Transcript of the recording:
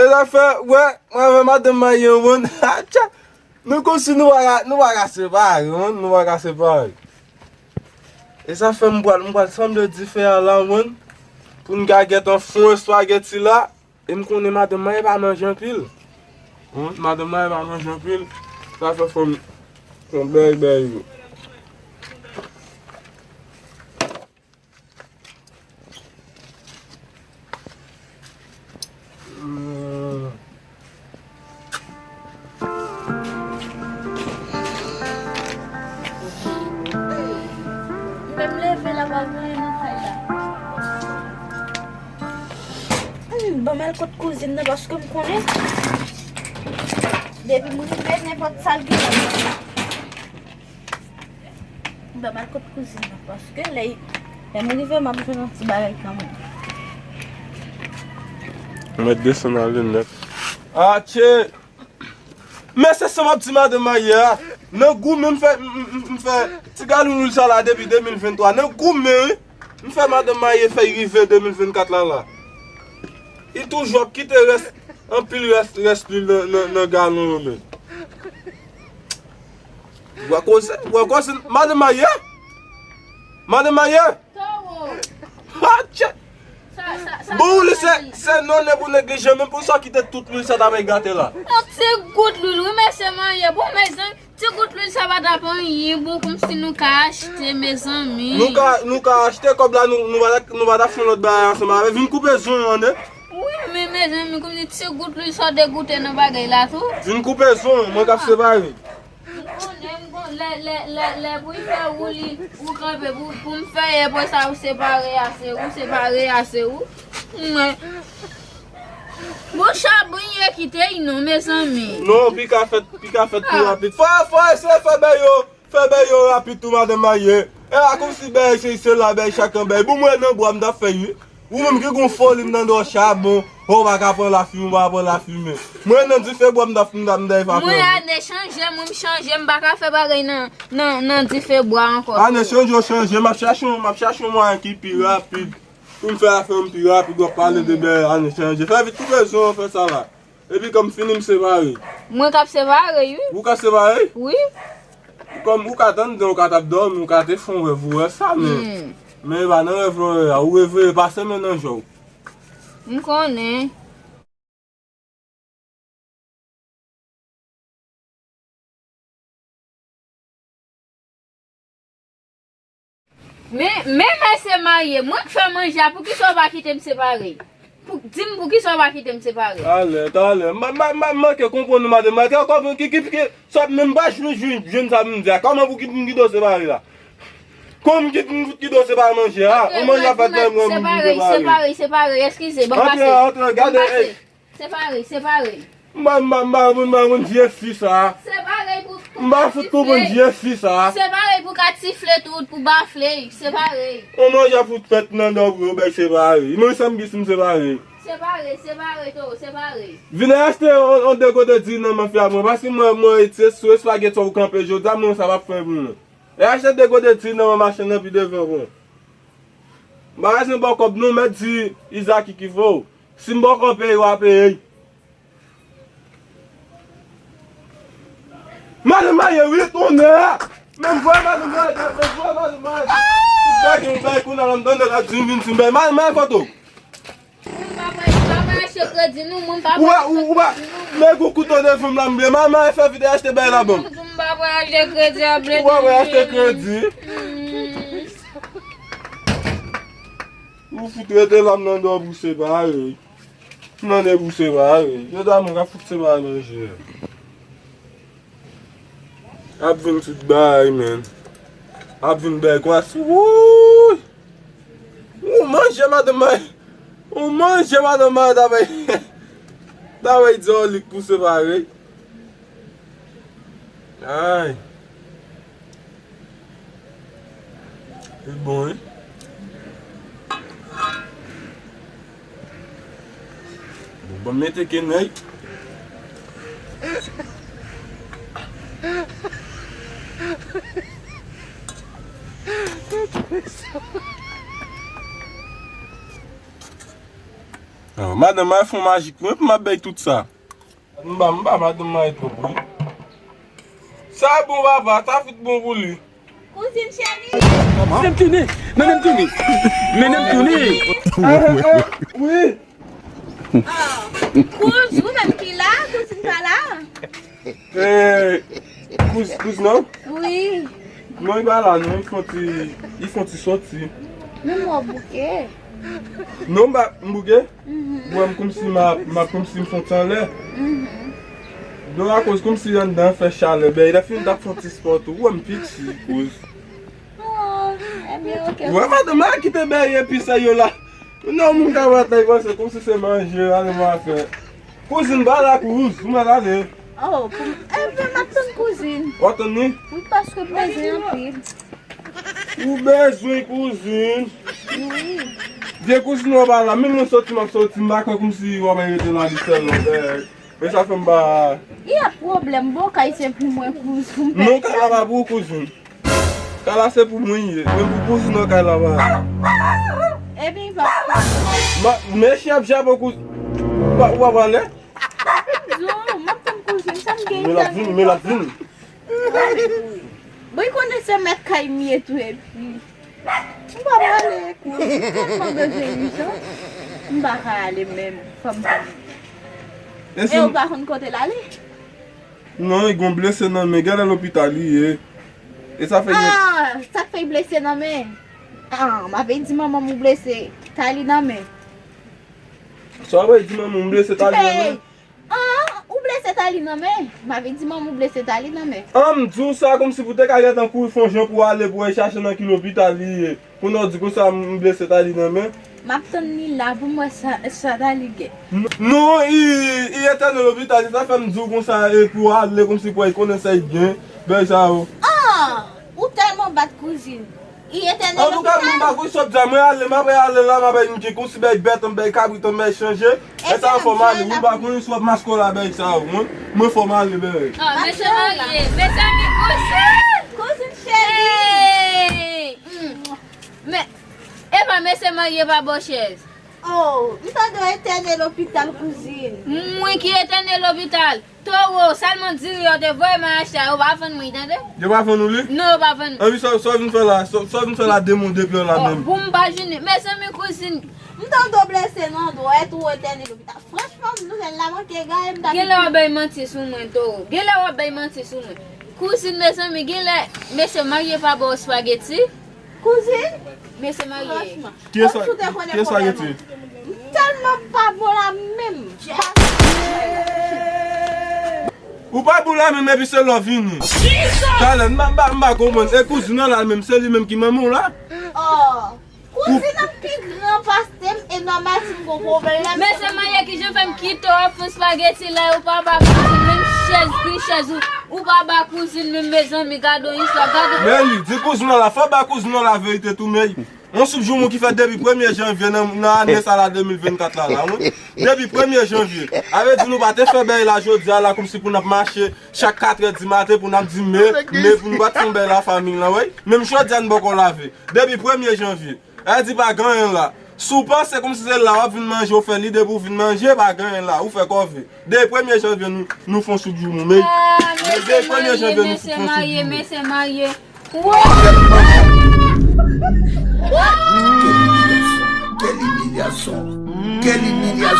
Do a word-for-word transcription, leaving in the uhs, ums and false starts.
E zafè, wè, mwen avè madanm marye an, wi. Atcha! Nou kòmsi nou pa ka, nou pa ka separe, wi, nou pa ka separe. E sa fè m pral, m pral sanble dife a la, wi. Pou n ka gentan fon espageti la. E m konnen madanm marye pa manje anpil. Wi, madanm marye pa manje anpil. Sa fè fò m fon bèy bèy yo. Menm leve la pa vle nan kay la. Hmm, ban m al kot kouzin nan paske m konnen depi m rive nenpòt sa l gen la. Ban m al kot kouzin nan paske lè, lè m rive m ap jwenn yon ti bagay kanmenm. Mwen desann ale nèt. Atche! Men se sa m ap di madanm marye a. Nan goumen m fè, m, m, m, m fè ti galon lwil sa la depi de mil venntwa. Nan goumen, wi. M fè madanm marye fè y rive de mil vennkat la la. Li toujou ap kite rès, anpil rès, rès lwil nan, nan, nan galon yo, men. Wè koze, wè koze, madanm marye? Madanm marye? Towo. Ha, tchè. Sa, sa, sa, bon, ou li se, se non, nèg ou neglije, men pou sa kite tout lwil sa ta bay gate la. Yon ti gout lwil, wi, mesye marye. Bon, mezanmi, ti gout lwil sa pa t ap anyen, bon, kòmsi nou ka achte, mezanmi. Nou ka, nou ka achte, kòb la, nou, nou pa t, nou pa t ap fè lòt bagay ansanm avè. Vin koupe zong an, tande? Wi, men, mezanmi, kòmsi ti gout lwil sa w degoute nan bagay la, tou. Vin koupe zong, mwen k ap separe. M konnen m gon, lè, lè, lè, lè pou y fè ou li, ou kanpe pou, pou m fè y, apre sa ou separe a se ou, separe a se ou. Mwen. Bon, chabon ye kite y non, mezanmi. Non, pi ka fèt, pi ka fèt pi rapid. Fò, fò eseye fè bèy yo, fè bèy yo rapid tou, madanm marye. E a kòmsi bèy se, se la, bèy chak an bèy. Bon, mwen nan bwa m t ap fè y, wi. Ou menm ki gon foli m nan do chabon, ou pa ka pran lafimen, ou pa pran lafimen. Mwen nan dife bwa m t ap, m t ap, m t ap fè. Mwen ane chanje, mwen m chanje, m pa ka fè bagay nan, nan, nan dife bwa ankò. Ane chanje, ou chanje, m ap chache yon, m ap chache yon mwayen ki pi rapid. Pou m fè afè m pi rapid, w ap pale de bèy ane chanje. Fè vit, koupe zong an, fè sa la. Epi kòm fini m separe. Mwen k ap separe, wi. Ou k ap separe? Wi. Kòm ou ka tann, ou ka t ap dòmi, ou ka te fè yon rèv, ou wè sa, men, men e pa nan rèv la, ou reveye, pase men nan je w. M konnen. Men, men mesye marye, mwen k fè manje a, poukisa w pa kite m separe? Pou, di m poukisa w pa kite m separe? Talè, talè. M, m, m, m manke konprann ou, madanm marye. Kòman ki, ki, ki, sa, men m pa jwenn, jwenn, jwenn sa m di a. Kòman pou ki, m kite w separe la? Kòman ki, m kite w separe manje a? Yon manje ap fèt nan men m, m kite w separe. Separe, separe, separe. Eskize, ban m pase. Antre, antre, gade. Separe, separe. M pa, m pa, m pa konn, m pa konn vye fi sa. Separe pou, pou m pa fout konprann vye fi sa. Separe pou ka tifle tout, pou bafle, separe. Yon manje ap fout fèt nan dò pou yo bèy separe. Mwen sanm ki si m separe. Separe, separe tou, separe. Vin achte yon, yon degote diri nan men fi a mwen, paske mwen, mwen, se sou espageti ou kanpe jodi a, mwen sa p ap fè pou mwen. E achte degote diri nan men machann nan pi devan mwen. M pa bezwen ba w kòb non, mèt di Izaki ki voye w. Si m ba w kòb peye, w a peye. Madanm marye, wi, tonnè! Men m voye madanm marye, men m voye madanm marye. Tout bagay, yon bagay, kounye a la, m tande l ap di m vin sou m bagay. Madanm marye, kote w? Mwen pa voye, m pa voye achte kredi, non, mwen pa voye achte kredi, non. Ou pa, ou, ou pa, nèg ou kouto devan m la, m vle. Madanm marye, fè vit achte bagay la ban m. M pa voye achte kredi, a vle di. Ou pa voye achte kredi? Hmm. Ou fout rete la, m nan dò pou separe. M nan de pou separe. Yo ta mwen ka fout separe manje. Ap vin tout bagay, men. Ap vin bèy kwa si. Wouy! Ou manje madanm mwen. Ou manje madanm mwen, ta bay. Ta bay di w lik pou separe. Ay. Li bon, wi. Bon, ban m mete kenèy. Madanm mwen fè yon majik pou mwen, pou m ap bay tout sa. M ba, m ba madanm mwen twòp, wi. Sa bon, papa, sa fout bon pou li. Kouzin cheri. Mennen m tounen, mennen m tounen, mennen m tounen. Ah, ah, ah, wi. Ah, kouz, ou menm ki la, kouzin pa la. Eh, kouz, kouz non? Wi. Non, li pa la, non, li fè yon ti, li fè yon ti sòti. Men mwen bouke. Non, m pa, m bouke? Mhm. Ou wè m kòmsi m ap, m ap kòmsi m fè yon ti anlè. Mhm. Donk, akoz kòmsi anndan fè chalè, bèy, lè fini t ap fè yon ti spò tou. Ou wè m piti, kouz. Oh, ebyen, ok. Ou wè madanm la kite bèy epi sa yo la. Non, moun ka bat la, li panse kòmsi se manje, ale mwen fè. Kouzin, ba la, kouz, ou mèt ale. Oh, pou m, ebyen, m ap tann kouzin. W ap tann li? Wi, paske m bezwen anpil. Ou bezwen kouzin? Wi. Vye kouzin w pa la, menm mwen soti, m ap soti, m pa kwè kòmsi w ap rete la li sèl non, bèy. Men sa fè m pa. Y a pwoblèm, bon, kay se pou mwen, kouzin. Non, kay la pa pou ou, kouzin. Kay la se pou mwen ye. Men pou kouzin nan kay la pa. Ebyen, va. Ma, men chèf Japon kouz-, ou pa, ou pa prale? Di w, m ap tann kouzin, sa m gen. Men l ap vini, men l ap vini. Bon, li konnen se mèt kay m ye tou, epi. M pa prale, kouz. M tèlman bezwen li, jan. M pa ka ale menm. Fò m tann. E ou pa konn kote l ale? Non, li gon blese nan men, genlè lopital li ye. E sa fè gen. Ah, sa k fè l blese nan men? Ah, m ap di manman m ou blese, tay li nan men. Sa w ap di manman m blese tay li nan men? Ah, ou blese tay li nan men? M ap di manman m ou blese tay li nan men. Ah, m di w sa kòmsi pou te ka gentan kouri fè yon jan pou ale pou w al chache nan ki lopital li ye. Kounye a w di konsa m blese tay li nan men. M ap tann li la pou m wè sa, sa tay li gen. N-, non, li, li entène lopital, se sa fè m di w konsa, e pou ale kòmsi pou al konnen sa li gen, bagay sa yo. Ah! Ou tèlman bat kouzin. Li entène lopital. Antouka, m pa konn sa w ap di a, mwen ale, m ap ale la, m ap bay yon kòmsi bay bèt, bay kabrit, bay chanje. E sa fò m ale, wi, m pa konn si w ap mache la, bay sa, wi. Mwen fò m ale, bay. Ah, mesye marye, mezanmi, kouzin! Kouzin cheri! Hey! Mm. Men, e pa mesye marye pa bò chèz. Oh, m tande w entène lopital, kouzin. Mwen ki entène lopital? Towo, sèlman diri yo te voye m al achte a, yo pa vann mwen, tande? Yo pa vann ou li? Non, yo pa vann. Anvi sa, sa w vin fè la, sa, sa w vin fè la, demen w depi la menm. Pou m pa jwenn li. Mezanmi, kouzin. M tande w blese nan dwèt ou entène lopital. Franchman, nouvèl la manke gaye m ta. Genlè w ap bay manti sou mwen, Towo. Genlè w ap bay manti sou mwen. Kouzin, mezanmi, genlè mesye marye pa ba w espageti. Kouzin? Mesye marye. Franchman. Kiyès sa, kiyès sa rete? M tèlman pa bon la menm. Ou pa bon la menm epi se lè w vini. Talè, m pa, m pa, m pa konprann. E kouzin nan la menm, se li menm ki manman w la? Oh. Kouzin nan pi gran pase m e nòmal si m gon pwoblèm. Mesye marye, kijan fè m kite w ap fè espageti la, ou pa ba kouzin menm chèz, pri chèz ou, ou pa ba kouzin menm, mezanmi, gade yon istwa, gade. Men li, di kouzin nan la, fò ba kouzin nan la verite tou, men yon soup joumou ki fèt depi premye janvye nan, nan ane sa la de mil vennkat la, la, wi. Depi premye janvye. A vle di nou pa te fè bèy la jodi a la, kòmsi pou n ap mache chak katrè di maten pou n ap di me, me pou nou pa t fè yon bèy la fanmi la, wi. Menm jodi a nou poko lave. Depi premye janvye. Sa di pa gen anyen la. Si w panse kòmsi se la w ap vin manje, ou fè lide pou w vin manje, pa gen anyen la. Ou fè kòve. Depi premye janvye, nou, nou fè yon soup joumou, men. Ah, men depi premye janvye, nou fè yon soup joumou. Mesye marye, mesye marye. Quelle humiliation. Quelle humiliation.